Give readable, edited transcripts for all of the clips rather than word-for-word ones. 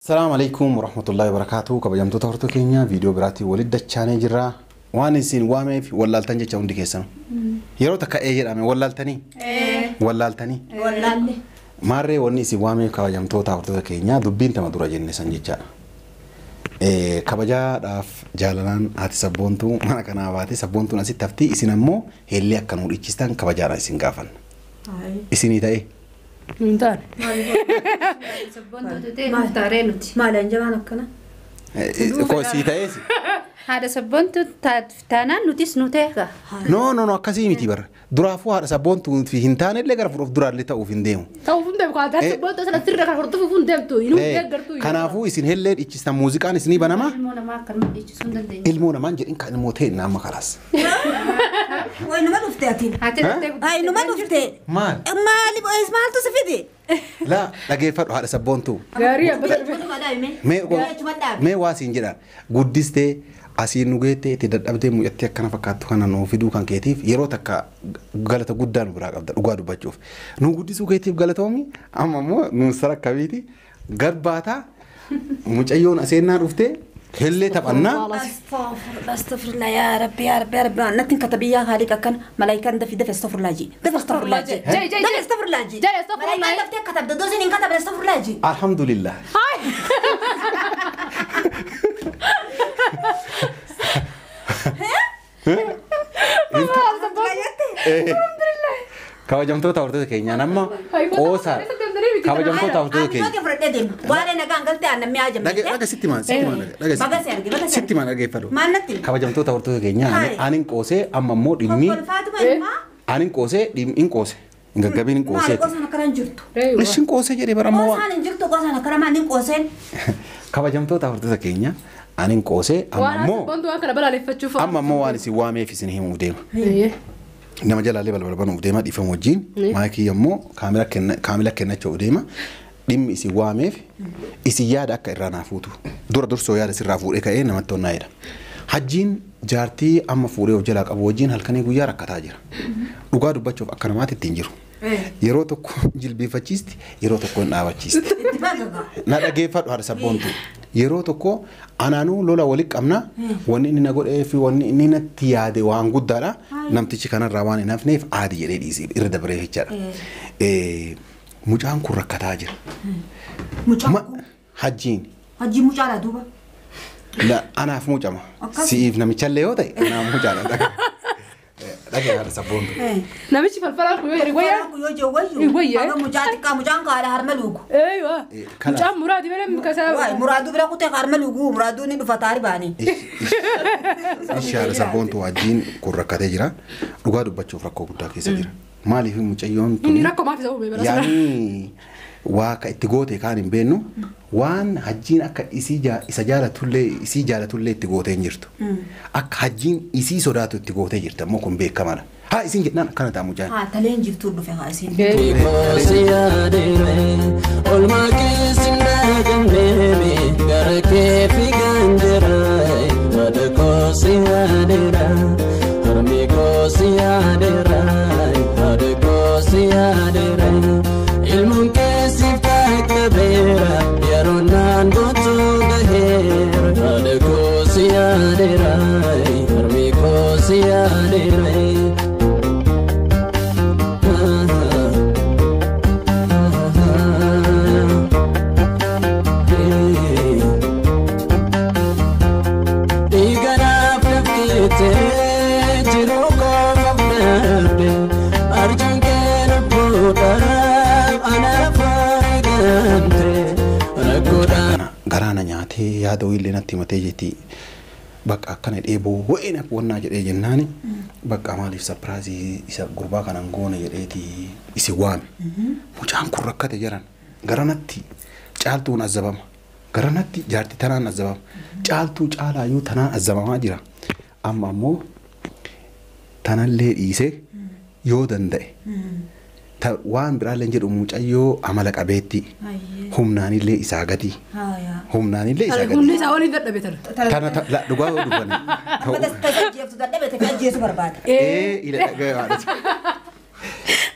Salaamu alaikum warahmatullahi wabarakatuh. Kabajamtoota hortoo keenya viidiyoo biraatiin walitti dachaanee jirra. Waan isin waameef wallaaltan jecha hundi keessan. Yeroo takka ee jedhame wallaaltanii? Wallaaltanii? Wallaalle. Maarree wanni isin waameef kabajamtoota hortoota keenyaa dubbiin tama dura jenne san jechaadha. Kabajaadhaaf jaalalaan haati sabboontuu mana kanaa baate sabboontuun asitti hafti isin ammoo heellee akka nuu dhichistan kabajaadhaan isin gaafanna. Isinii ta'e. Hin taane. Sabboontuu ta'e nuuf taaree nuti. Maali anjabaan akkana? Koo sii ta'ees. Haadha sabboontuu taanaan nutis nu ta'e. No no no, akkasii miti bara. Duraafuu haadha sabboontuu fi hin taane illee gara fuudhuuf duraallee ta'uuf hin deemu. Ta'uuf hin deemu. Haadha sabboontuu sana sirra kan hordofuuf hin deemtu. Inni deeggartuu. Kanaafuu isin hellee dhichistan muuziqaan isinii banama. Ilmoo namaa akkanuma dhiichisuu hin dandeenye. Ilmoo namaan jedhin kan ilmoo ta'e nama kalaas. Wayi numa dhufte atiin. Haati dhuftee Ay numa dhufte. Maal? Maali maaltu si fide? Laa, dhageeffadhu haadha sabboontuu. Gaarii abbaa darbe. Mee waa siin jedha, guddistee asiin nu geettee itti dadhabdee mucattee akkana fakkaattu kana nuu fiduu kan keetiif yeroo takka galata guddaa nu biraa qabda dhugaa dubbachuuf. Nu guddisuu keetiif galatoomi. Amma immoo nuun sarakkabiiti garbaataa mucayyoon aseennaa dhuftee hellee taphannaa. Astaghfirullah, yaa Rabbi, yaa Rabbi, yaa Rabbi, natti katabiyyaa haaliq akkan malaayikaan dafi dafi astaghfirullah ji dafi astaghfirullah ji Jai, jai, dafi jai. astaghfirullah ji Jai, astaghfirullah. Malaayikaan daftee katabda dosin hin katabne astaghfirullah ji. Alhamdulillah. Kabajamtoota hordoftoota keenyaa nama qoosaa kabajamtoota hordoftoota keenya. Ani fudhadhee deema waan nagaan galtee aannan mi'aa Dhaga jemmee dhaga sitti maan sitti maan dhaga Baga si arge, baga si sitti maan dhageeffadhu. Maal natti himi? Kabajamtoota hordoftoota keenyaa Hai. anin qoosee amma immoo dhimmi Kolfaatuma ilmaa anin qoosee dhimmi hin qoose hin gaggabiin hin maali qooseeti. qosaan akkana hin jirtu. Ishin qoosee jedhee bara ammoo waan. Qosaan hin jirtu, qosaan akkana maal hin qooseen. Kabajamtoota hordoftoota keenya anin qoosee amma Waan immoo sabboontuu waan kana balaaleffachuuf. Amma immoo waan isin waameef isin himuuf deema. Nama jalaallee balbala banuuf deema dhiifama wajjin. Maayikii yommuu kaamila kennachuuf deema. Dhimmi isin waameef isin yaada akka irraa naa fuutu. Dura dursoo yaada sirraa fuudhee ka'ee namatti onnaa'edha. Hajjiin jaartii amma fuudhee of jalaa qabu wajjin halkanii guyyaa rakkataa jira. Dhugaa dubbachuuf akka namaatti ittiin jiru. Yeroo tokko jilbeeffachiisti, yeroo tokko hin dhaabachiisti. Itti baagagaa. Na dhageeffadhu haadha sabboontu. Yeroo tokko anaanuu lola walitti qabna. Wanni inni na godhee fi wanni inni natti yaade waan guddaadha. Namtichi kanarraa waan hin hafneef aadi jedhee dhiisee irra dabaree jechaadha. Mucaan kun rakkataa jira. Mucaan kun Hajjiin. Hajji mucaadha duuba. Anaaf mucama. Akkas. Si'iif namichallee yoo ta'e anaaf mucaadha. Dhagee haadha sabboontu. Namichi falfalaan kun yoo jedhe wayyaa. Kun yoo jiru wayyu. Wayyaa. Haga mucaa xiqqaa mucaan kaadha harma luugu. Eeywa. Kanaaf. Mucaan muraadi malee mukasaa. Waay muraaduu bira kutee harma luugu muraaduu ni dhufa taari baanii. Ishi haadha sabboontu, hajjiin kun rakkatee jira. Dhugaa dubbachuuf rakkoo guddaa keessa jira. Maaliif mucayyoon tuni Inni rakkoo maaf isa uume bara sana. Yaani waa ka itti goote kaan hin beennu waan hajjiin akka isii isa jaalatullee isii jaalatullee itti gootee hin jirtu. Akka hajjiin isii sodaatu itti gootee jirti ammoo kun beekamaadha. Haa isin jennaan akkana ta'a mucaan. Haa taleen jirtuu dhufe haa isin. Olmaa keessi nagamneemi gara kee fiigan jira haadha koo si yaadeera harmi koo si yaadeera haadha koo si yaadeera ilmoon keessiif qaqqabeera yeroo naan gootu gaheera haadha koo si yaadeera harmi koo si yaadeera. Dhiiganaaf lafteetee jiruu koofaaf dhabde arjaan kee lubbuudhaaf anaaf argamte rakkoodhaan. Kana garaana nyaatee yaada illee natti himatee jetti. Bakka akkana dheeboo wa'in akka wannaa jedhee jennaani bakka maaliif surprise isa gurbaa kanan goone jedheeti isi waame. Mucaan kun rakkate jiran garanatti caaltuun azabama. Garanatti jaartii tanaan azabama. Caaltuu caalaayyuu tanaan azabamaa jira. Amma ammoo tanallee dhiisee yoo danda'e waan biraallee jedhu mucayyoo amala qabeetti humnaanillee isaa gadi. Humnaanillee isaa Humni gadi. isaa waliin dadhabe tana. Tana dhugaa yoo dubbanne. Amma ajjeeftu dadhabe ta'e ajjeesu barbaada. Ee ila dhagaa haadha.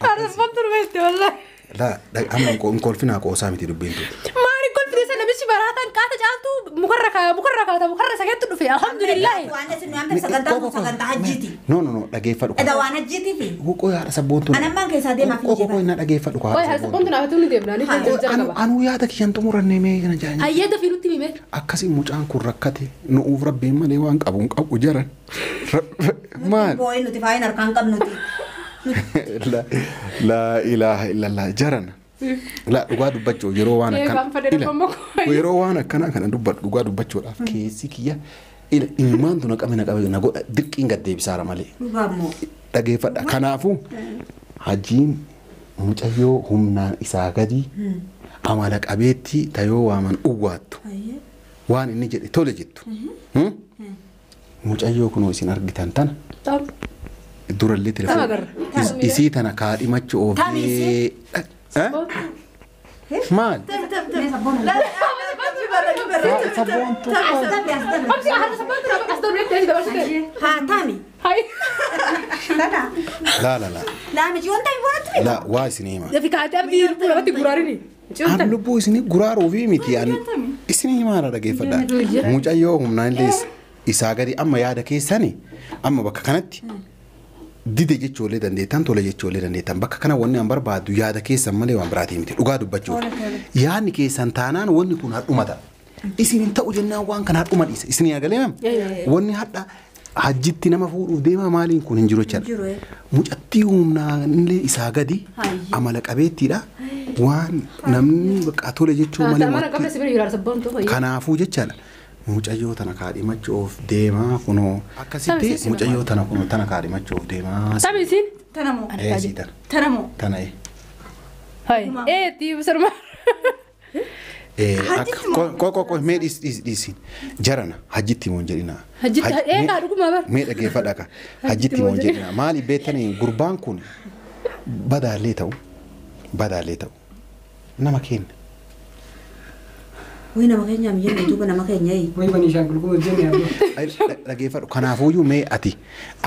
Haadha sabboontuu dhumeette wallaahi. La amma hin kolfinaa, qoosaa miti dubbiin tun. Maali kolfite sana namichi maraataan qaata caaltuu mukarra kaata mukarra sageettu dhufe alhamdulillah. Waan isin waan sagantaa sagantaa hajjiiti. No no no dhageeffadhu. Eda waan hajjiiti fi. Qoy haadha sabboontuu. Anammaan keessaa deemaa fi Qoy qoy na dhageeffadhu Qoy haadha sabboontuu naaf tuuni deemna ni jala qaba. Anuu yaada kiyyan xumuranne mee kana jaanya. Ayyee dafii nutti hime. Akkasii mucaan kun rakkate nu'uuf rabbiin malee waan qabu hin qabu jaran. Maal? Boo'ee nuti faayin harkaan qabnuti. La ilaha illallah jaran. La dhugaa dubbachuu yeroo waan akkana yeroo waan akkana kana dubbadhu dhugaa dubbachuudhaaf keessi kiyya ila ilmaantu na qabe na godha dirqiin gad deebisaara malee. Dhugaammoo. Dhageeffadha. Kanaafuu hajjiin mucayyoo humnaan isaa gadi amala qabeetti tayoo waaman uwwaattu waan inni jedhe tole jettu. Mucayyoo kunoo isin argitan tana. Durallee telefoon isii tana kaadhimachuu oofee. Maal? Sabboontuu. La la la. La waa isin hima. An lubbuu isin guraaruu fi miti an isin himaara dhageeffadha. Mucayyoo humnaan illee isaa gadi amma yaada keessani amma bakka kanatti. Dide jechuulee dandeettan tole jechuulee dandeettan bakka kana wanni an barbaadu yaada keessan malee waan biraatii miti dhugaa dubbachuuf yaadni keessan taanaan wanni kun hadhumata isin hin ta'u jennaan waan kana hadhuma dhiisa isin yaagalee mam wanni hadha hajjitti nama fuudhuuf deemaa maaliin kun hin jiru jechaadha mucattii humnaan illee isaa gadi amala qabeettiidha waan namni bakka tole jechuu malee kanaafuu jechaadha. Mucayyoo tana kaadhimachuuf deemaa kunoo akkasitti mucayyoo tana kunoo tana kaadhimachuuf deemaa. Tabi isin? Tana moo? Ee tana. Tana moo? Tana ee. Hai ee tiibu sarma. Ee akka qo mee dhiis dhiis dhiisi jarana hajjitti moo hin jedhinaa. Hajjitti ee kaa dhuguma bar. Mee dhageeffadha ka hajjitti moo hin jedhinaa maali beektanii gurbaan kun badaallee ta'u nama kenna. Wai nama keenya miyyeen duuba nama keenya ee. Wai bani ishaan qulqulluu jennee yaaddu. Dhageeffadhu kanaafuyyuu mee ati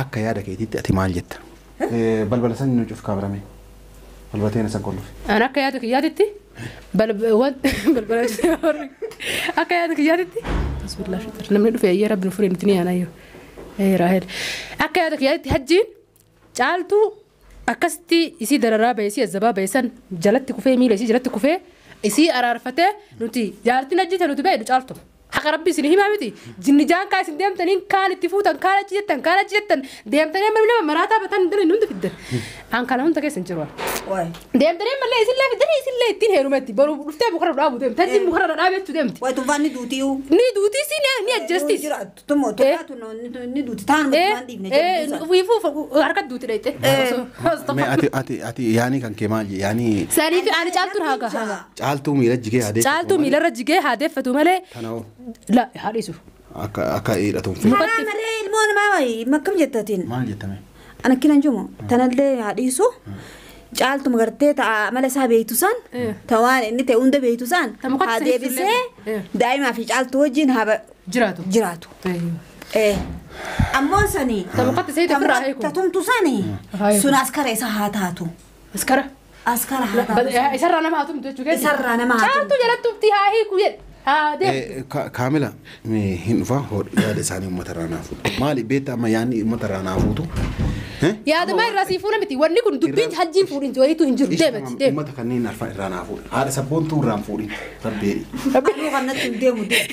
akka yaada keetiitti ati maal jetta? Balbala san nu cuuf kaabarame. Balbateen san qolluuf. An akka yaada kiyyaatitti balbala akka yaada kiyyaatitti bismillah namni dhufe ayyee rabbi nu furee nuti ni yaanayyoo. Raahel akka yaada kiyyaatitti hajjiin caaltuu akkasitti isii dararaa ba'e isii azzabaa ba'e san jalatti kufee miila isii jalatti kufee isii araarfatee nuti jaartiin hajjite nuti beeknu caaltu. Haqa rabbi isin himaa miti jinni jaan kaa isin deemtaniin kaan itti fuutan kaan achi jettan kaan achi jettan deemtanii amma nama maraataa batan hin hundi fiddan. An kana hunda keessa hin jiru. Deemtanii ammallee isillee fiddanii isillee ittiin heerumetti boruu dhuftee mukarra dhaabu deemti hajjiin mukarra dhaabeechuu deemti. Wayi tufaan ni duuti. Ni duuti si ni ajjeestis. Tummoo tufaatu ni duuti taan waan dhiibne jedhu. Uffuu harka duuti dheeyte. Mee ati ati yaani kan kee maal yaani. Saniif ani caaltuun haga. Caaltuu miila jigee haadee. Caaltuu miilarra jigee haadeeffatu malee. Kanaafuu. La haadhisu. Akka akka hidhatuun fedha. Karaa malee ilmoo namaa wayi makkam jettatiin. Maal jettame? Ana kinan jiru tanallee haadhisu caaltuma gartee ta'a mala isaa beektu san ta waan inni ta'e hunda beektu san haa deebisee daa'imaa fi caaltuu wajjin haa jiraatu. Jiraatu. Ammoo sani. Tatumtu sani sun askara isa haa taatu. Askara. Askara haa taatu. Isarraa nama haa tumtu jechuudha. Isarraa nama haa tumtu. Caaltuu jalatti tumti haa hiiku jedhe. Kaamila hin dhufa yaada isaanii uummata irraa naa fuutu. Maali beektaa amma yaadni uummata irraa naa fuutu? Yaaduma irraa sii fuuna miti wanni kun dubbiin hajjiin fuudhin wayiitu hin jiru deemati deema. Uummata kanneen arfan irraa naa fuudhu. Haadha sabboontuu irraa hin fuudhin. Rabbeeri. Aduu kanatti hin deemu deemu.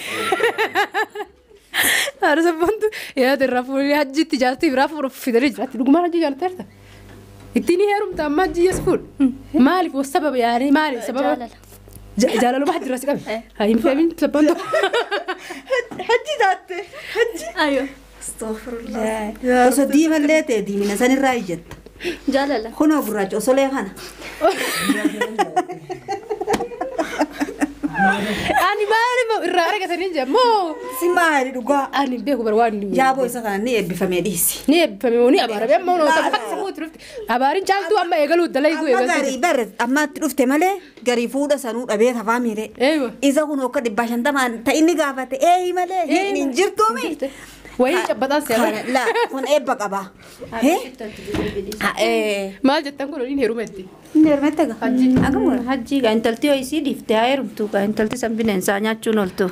Haadha sabboontuu yaada irraa fuudhee hajjiitti jaartii biraa fuudhuuf fidanii jiraatti dhugumaan hajjii jaalatteerta. Ittiin heerumta amma hajjii as fuudhu. Maaliif sababa yaani maaliif sababa? Jaalaluma hajji irraa si qabe. Hin feemin sabboontuu. Hajji jaatte hajji. Ayo. Astaghfirullah. Osoo diimallee ta'e diimina sanirraa ijjatta. Jaalala. Kunoo gurraacha osolee kana. Ani maaliif irraa argatanii jira moo? Si maali dhugaa? Ani beeku bar waan. Yaaboo isa kana ni eebbifamee dhiisi. Ni eebbifamee ni abaarame amma onoo ta'u fakki safuutti dhufte. Abaariin caaltuu amma eegaluu dalayguu eegalte. Amma garii bare ammaatti dhufte malee garii fuudha sanuu dhabee tafaa miire. Isa kun akka 150 ta'e inni gaafate ee malee hin jirtuumi. Wayii cabbataan si abaara. La kun eebba qaba. Maal jettan kun oliin heerumetti? Inni heerumte gaa. Hagam godha? Hajji gaa intalti yoo isii dhiifte haa heerumtu gaa intalti san bineensaa nyaachuun ooltu.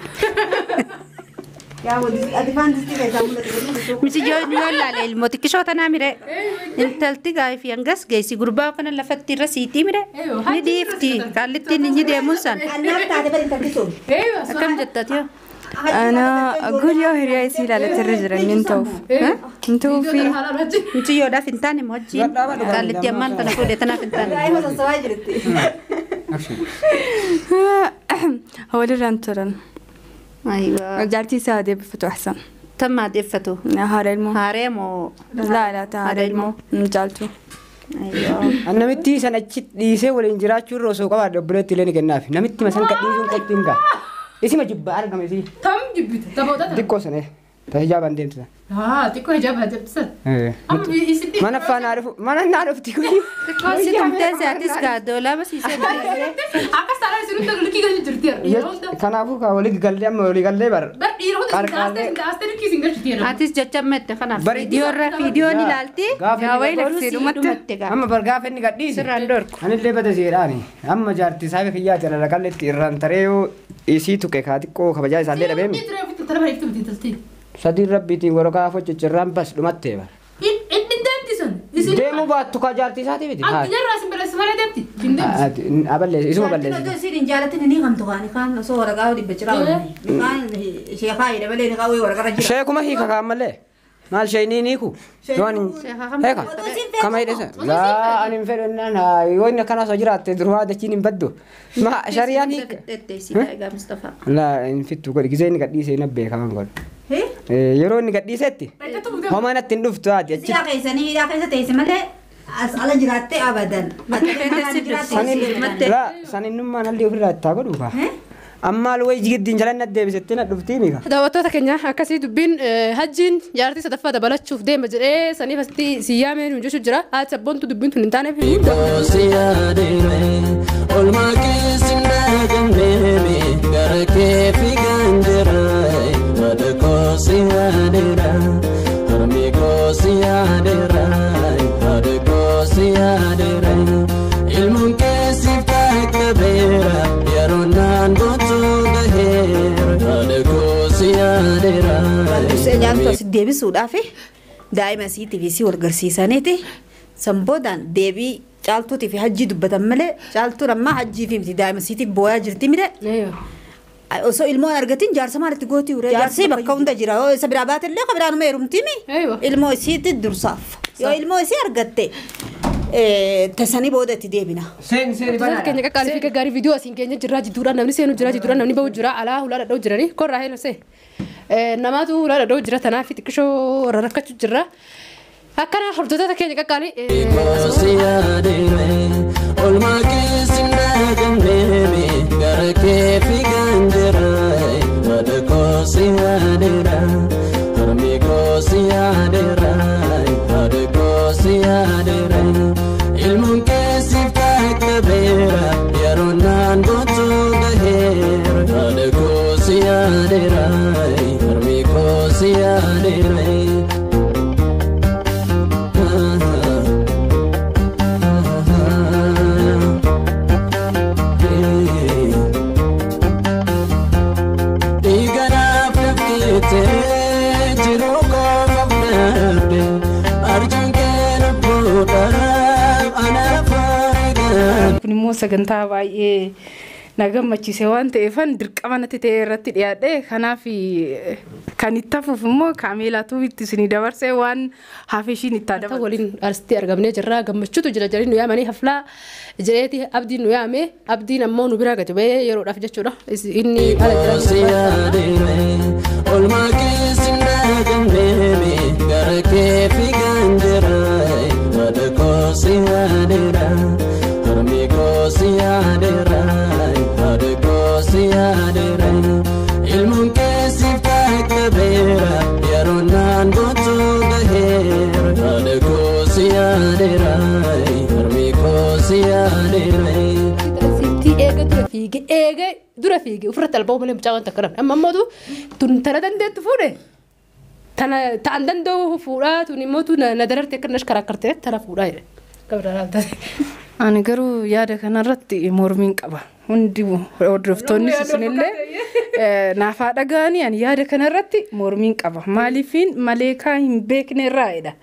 Yaa ati faan distii keessaa mul'atu. Miti yoo ilaale ilmoo xiqqishoo tanaa mire. Intalti gaa fi hangas geessi gurbaa kana lafatti irra siitii mire. Ni dhiifti kaallittiin inni deemuun san. Annaaf taate bari intalti sun. Akkam jettati yoo? أنا أقول يا هريا يصير على ترجرة ننتوف ننتوف في Miti yoodhaaf hin taane moo hajjiin kaallitti ammaan tana fuudhee tanaaf hin taane. Daa'ima sassaabaa jirti. هو للرنترن Ayiwaa. جارتي سادة بفتو أحسن Tammaa deeffatu. هذا المو Haaree moo? لا لا هذا المو جالتو Ayiwaa. Namitti san achi dhiisee waliin jiraachuu irra osoo qabaadhe obboleetti illee ni kennaaf. Namitti masan kadhiisuun qexxiin gaa. Isima jibba argame isii. Tam jibbite taboota tana. Xiqqoo sana ta hijaabaan deemtu sana. Haa xiqqoo hijaaba hajabtisan. Amma isitti. Mana faana dhufu mana naa dhufti kuni. Xiqqoo si tumtee se'atis gaa doolaa basiisee. Akkas taanaan isin likkii galchu jirti dhiira hunda. Kanaafuu kaa walii gallee amma walii gallee bar. Bar dhiira hunda isin daastee likkii isin galchu jirti. Atis jecha mette kanaaf Bari- viidiyoo irra viidiyoon ilaalti. Gaafa yaa inni wayla Dhumatte gaa. Amma bar gaafa inni gadhiise. Sirraan dhorku. Anillee bada seeraani. Amma jaartii isaa kiyyaa jala qalleetti irraan taree yoo isii tuqe kaa xiqqoo kabajaa isaallee dhabeemi. Sadiin rabbiitiin waraqaa hojjechirraan bas dhumattee bar. Inni deemti sun. Isin Deemuu baattu kaa jaartii isaatii miti. Addunyaarraa isin balleessu malee deemti. Hin deemti. Aballeessi isuma Jaartiin balleessi. osoo isiin hin jaalatin ni kamtu kaani kaan osoo waraqaa dhibba jiraa waliin. Kaan sheekaa hidha malee ni kaawwee waraqaa jira. Sheekuma hiika kaan malee. Maal sheeyinii ni hiiku. Yoo ani heeka. Kama hidhesa. Laa ani hin fedhu innaan haa yoo inni akkana osoo jiraatte durumaa dachiin hin baddu. Ma shariyaan hiika. Laa hin fittu godhi gisee inni gadhiisee hin beekaman godhu. Yeroo inni gadhiisetti homaa natti hin dhuftu haati achitti. Siyaa keessanii hidhaa keessa teesse malee as ala jiraattee abadan. Laa saninnummaan halli ofirraa ittaa godhu kaa. Ammaal wayi jigiddiin jalan na deebisetti na dhuftii mika. Daawwattoota keenya akkasii dubbiin hajjiin jaartii sadaffaa dabalachuuf deema jedhee saniif asitti si yaamee nu jechuu jira. Haati sabboontu dubbiin tun hin taaneef. Olmaa keessi ndagamneemi gara kee fiigan jira mata koo si yaadeera harmi koo si yaadeera haadha koo si yaadeera ilmoon keessiif qaqqabeera yeroo naan gootu gaheera haadha koo si yaadeera. Jaaltu as deebisuudhaaf daa'ima isiitii fi isii wal garsiisaniiti. San boodaan deebii caaltuutii fi hajjii dubbatan malee caaltuun ammaa hajjii fi miti daa'ima isiitiif booyaa jirti mire. Osoo ilmoo hin argatin jaarsa maalitti gooti uree jaarsi bakka hunda jira yoo isa biraa baate illee ka biraa numa heerumtimi ilmoo isiitti dursaaf yoo ilmoo isii argatte tasanii booda itti deebina. Seen seen Wantoota keenya qaqqaalii fi gaggaarii viidiyoo asiin keenya jirraa jidduudhaan namni seenu jira jidduudhaan namni bahu jira alaa hulaa dhadha'u jiranii korraa heenu see namaatu hulaa dhadha'u jira tanaaf xiqqishoo rakkachuu jira. Akkana hordoftoota keenya qaqqaalii. Si yaadeera olmaa keessi ndagamneemi gara kee fiigan jira mata koo si yaadeera harmi koo si yaadeera haadha koo si yaadeera ilmoon keessiif qaqqabeera yeroo naan gootu gaheera haadha koo si yaadeera harmi koo si yaadeera. Kun immoo sagantaa baay'ee na gammachiise waan ta'eefan dirqama natti ta'e irratti dhiyaadhe kanaaf kan itti hafuuf immoo kaameelaatu itti isinii dabarsee waan hafe ishiin itti Ta'u dabalu. waliin asitti argamnee jirra gammachuutu jira jedhanii nu yaamanii haflaa jedheeti abdiin nu yaame abdiin ammoo nu biraa gadi ba'ee yeroodhaaf jechuudha. Inni ala jira. Si yaadeera olmaa keessi ndagamneemi gara kee fiigan jira mata koo si yaadeera harmi koo si yaadeera haadha koo si yaadeera ilmoon keessiif qaqqabeera yeroo naan gootu gaheera haadha koo si yaadeera harmi koo si yaadeera. Sitti eega dura fiige eega dura fiige ofirratti alba'uu malee mucaa wanta akkanaa amma ammoo tun tana dandeettu fuudhe tana ta'an danda'u fuudhaa tun immoo tun na dararte akka nash karaa kartee tana fuudhaa jedhe. Gabra laalta. Ani garuu yaada kanarratti mormiin qaba. Hundi hordoftoonni isinillee naafaa dhaga'anii ani yaada kanarratti mormiin qaba. Maaliifiin maleekaa hin beekne irraa'edha.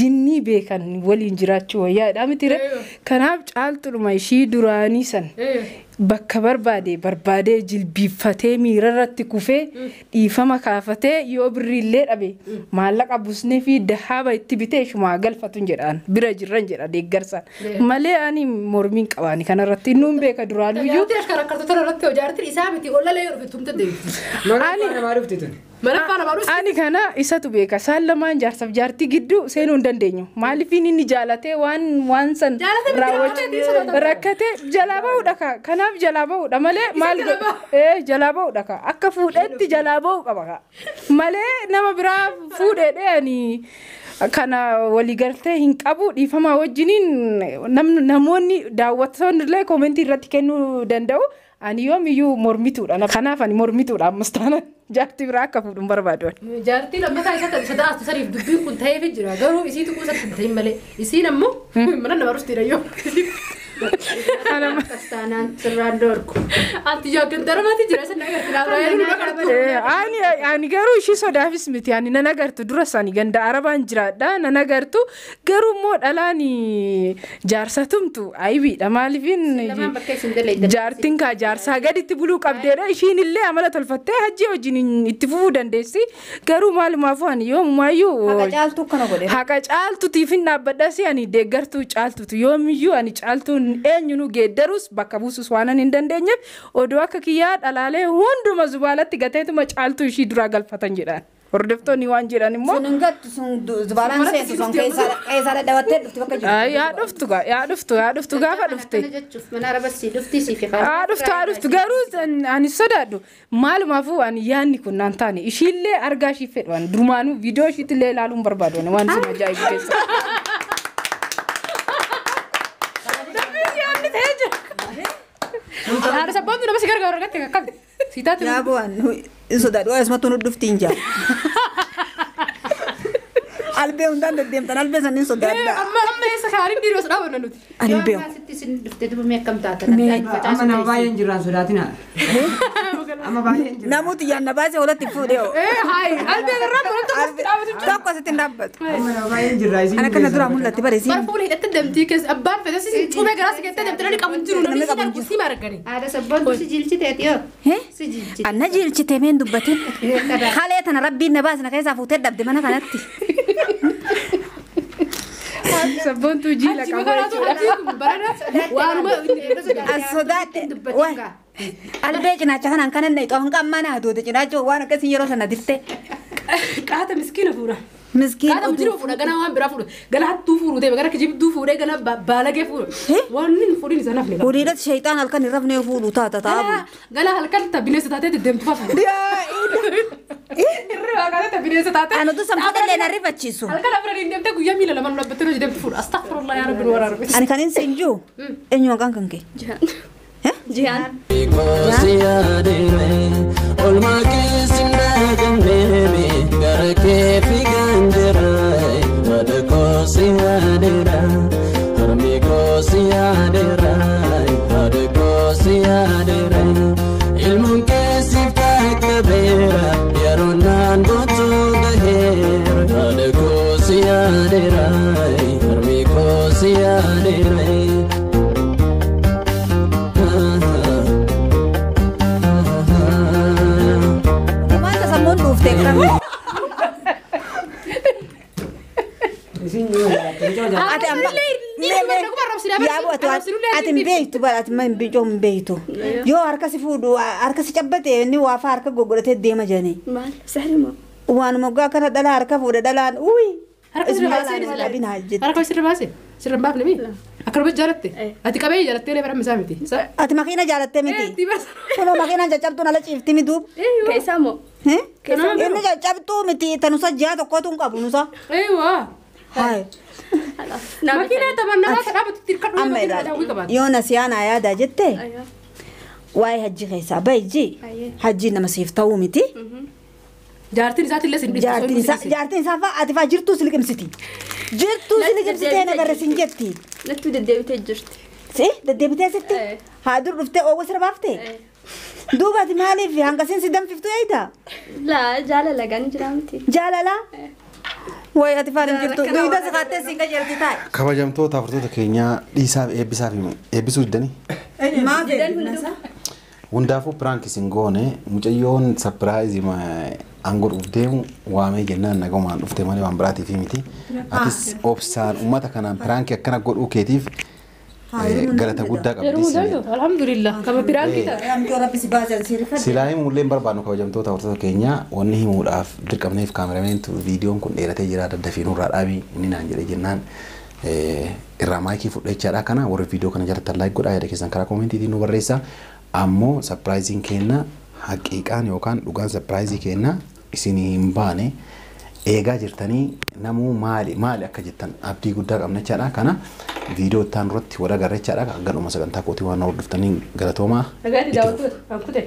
Jinnii beekan waliin jiraachuu wayyaadha miti. Kanaaf caaltudhuma ishii duraanii san bakka barbaade barbaadee jilbiiffatee miirarratti kufee dhiifama kaafatee yoo birriillee dhabe maallaqa busnee fi dahaaba itti bitee shumaa galfatuun jedhaan bira jirran jedha deeggarsaan. Malee ani mormiin qabaani kanarratti innuun beeka duraanuyyuu. Ani kana isatu beeka isaan lamaan jaarsaaf jaartii gidduu seenuu hin dandeenyu. Maaliifin inni jaalatee waan san raawwachuu rakkatee jalaa bahuudha ka. Kanaaf jalaa bahuudha malee maal jalaa bahuudha ka. Akka fuudhetti jalaa bahuu qaba ka. Malee nama biraa fuudhee ani kana waliigaltee hin qabu dhiifamaa wajjiniin namoonni daawwattoonni illee koomentii irratti kennuu danda'u. Ani yoomiyyuu mormituudha. Kanaaf ani mormituudha ammas taanaan jaartii biraa akka fuudhu hin barbaadu. Jaartii lammataa isaa sadaastu sadiif dubbiin kun ta'eef jira. Garuu isiitu kuusatti hin ta'in malee. Isiin ammoo mana nama rustiidha yoo. Ani garuu ishii sodaafis miti. Ani nan agartu duras ani ganda arabaan jiraadha nan agartu garuu immoo dhalaan jaarsatumtu aybiidha. Maaliifin jaartiin kaa jaarsaa gaditti buluu qabdeedha. Ishiin illee amala tolfattee hajji wajjin itti fufuu dandeessi. Garuu maalumaafuu ani yoomumaayyuu Haqa caaltuu kana godhe. Haqa caaltutiif hin dhaabbadhas ani deeggartuu caaltutu yoomiyyuu ani caaltuun eenyunu geeddarus bakka buusus waan ani hin dandeenyeef oduu akka kiyyaa dhalaalee hunduma zubaalatti gateetuma caaltuu ishii duraa galfatan jedhaan. Hordoftoonni waan jedhan immoo. Sun hin gattu sun zubaalaan seentu sun keessaa dhadhabattee dhufti bakka jirtu. Yaa dhuftu yaa dhuftu yaa dhuftu gaafa dhufte. Yaa dhuftu yaa dhuftu garuu ani sodaadhu maalumaafuu ani yaadni kun naan taane ishiillee argaa ishii fedhu ani durumaanuu viidiyoo ishiitillee ilaaluu hin barbaadu waan isin ajaa'ibu keessa. Haadha sabboontu nama si gargaaru argatte akkami? Si taate. Yaa bu'aan sodaadhu asumatti nu dhufti hin jaa. Albee hundaan deddeemtan albee sanniin sodaadha. Amma amma eessa kaariin dhiirota dhaabanna nuti. Ani hin beeku. Amma nama baay'een jiraan sodaatina. Amma baay'een jiraan. Namooti yaadna baasee walitti fuudhee hoo. Haayi albee irraa mul'atu tokko dhaabbatu. Tokko asitti hin dhaabbatu. Amma nama baay'een jirraa isin. Ana kana duraa mul'atti bare isiin. Bara fuula hidhatte damtii keessa abbaan fedhe si cuubee garaa si keessatti damtee namni qabu hin jiru namni si argu si margani. Haadha sabboontu si jilchiteeti yoo. Si jilchite. Anna jilchite meen dubbatin. Halee tana rabbiin na baasna keessaa fuutee dhabde mana kanatti. Sabboontuu jiila qaba jechuudha. As sodaadhe. Albee cinaacha kanaan kanan na ixoo hanqa ammaa na hadoode cinaacha waan akkasii yeroo sana dirte. Qaata miskiina fuudha. Miskiin Qaata mujiroo fuudha gana waan biraa fuudha. Gana hattuu fuudhu deema gana kijibduu fuudhee gana baalagee fuudha. Waan inni fuudhin isa nafne. Horiidhatti shayxaan halkan hin rafne fuudhu taata ta'a. Gana halkan ta bineensa taatee deddeemtu fa'a fuudha. Irri waaqaa ta bineensa taatee. Ani utuu sanfuudha illee na rifachiisu. Halkan afran hin deemtee guyyaa miila lamaan dhaabbattee hojii deemtu fuudha. Astaghfirullah yaa rabbi nu waraarbe. Ani kan hin siin jiru eenyu maqaan kan kee? Jihaan. Olmaa keessi ndaagamneemi gara kee fiigaan jira haadha koo si yaadeera harmi koo si yaadeera haadha koo si yaadeera ilmoon keessiif qaqqabeera yeroo naan gootuu gaheera haadha koo si yaadeera harmi koo si yaadeera. Ati amma ati hin beektu bara ati hin beektu hin beektu yoo harka si fuudhu harka si cabbate inni waafa harka goggodhatee deema jedhanii. Maal sahri moo? Waan moggaa kana dhalaa harka fuudhe dhalaan uyi. Harka sirra baasee harka sirra baasee sirra hin baafne mii akkanuma jaalatte ati qabee jaalattee illee bara misaa miti. Ati makiina jaalattee miti. Kunoo makiinaan caccabtuun ala ciifti mi duub. Keessaa moo? Inni caccabtuu miti tanusa ji'a tokkotu hin qabu nusa. Eewwa. Hai. Makiina taphannaa dhaabatu tirkadhu Amma ilaali. Yoo na siyaanaa yaadaa jette waa'ee hajji keessaa bahi hajji nama siif ta'uu miti. Jaartiin isaatillee sin dhiistu. Jaartiin isaa fa'a ati fa'a jirtuu si liqimsiti. Jirtuu si liqimsitee na barre sin jetti. Nattuu deddeebitee jirti. Si deddeebitee asitti haa dur dhuftee oowwa sirra baaftee? Duuba ati maaliif hangasiin si danfiftu eeyita? Laa jaalala gan jira miti. Jaalala? Wayi ati faana hin jirtu. Duyda si kaattee siin qajeelti taa'e. Kabajamtoota hordoftoota keenyaa dhiisaaf eebbisaaf himu. Eebbisuu diddanii? Maaf eebbisa? Hundaafuu piraank isin goone mucayyoon sapiraayizii an godhuuf deemu waamee jennaan nagahumaan dhufte malee waan biraatiif miti. Atis obsaan uummata kanaan piraankii akkana godhuu keetiif galata guddaa qabdi. Yeroo danda'u alhamdulillah kama piraankii ta'a. Amtoo rabbi si baasan si rifadhe. Silaa himuullee hin barbaadnu kabajamtoota hordoftoota keenyaa wanni himuudhaaf dirqamneef kaamerameentu viidiyoon kun dheeratee jira daddafii nurraa dhaabii inni naan jedhee jennaan irraa maayikii fudhachaadha kana warri viidiyoo kana jalatti laayik godhaa yaada keessan karaa koomentiitiin nu barreessaa ammoo sapiraayiziin keenna haqiiqaan yookaan dhugaan sapiraayizii keenna isinii hin baane eegaa jirtanii namuu maali maali akka jettan abdii guddaa qabna jechaadha kana viidiyoo ittaan duratti wal agarra jechaadha ganuma sagantaa kootii waan hordoftanii galatoomaa. Nagaatti daawwattoota kan kute.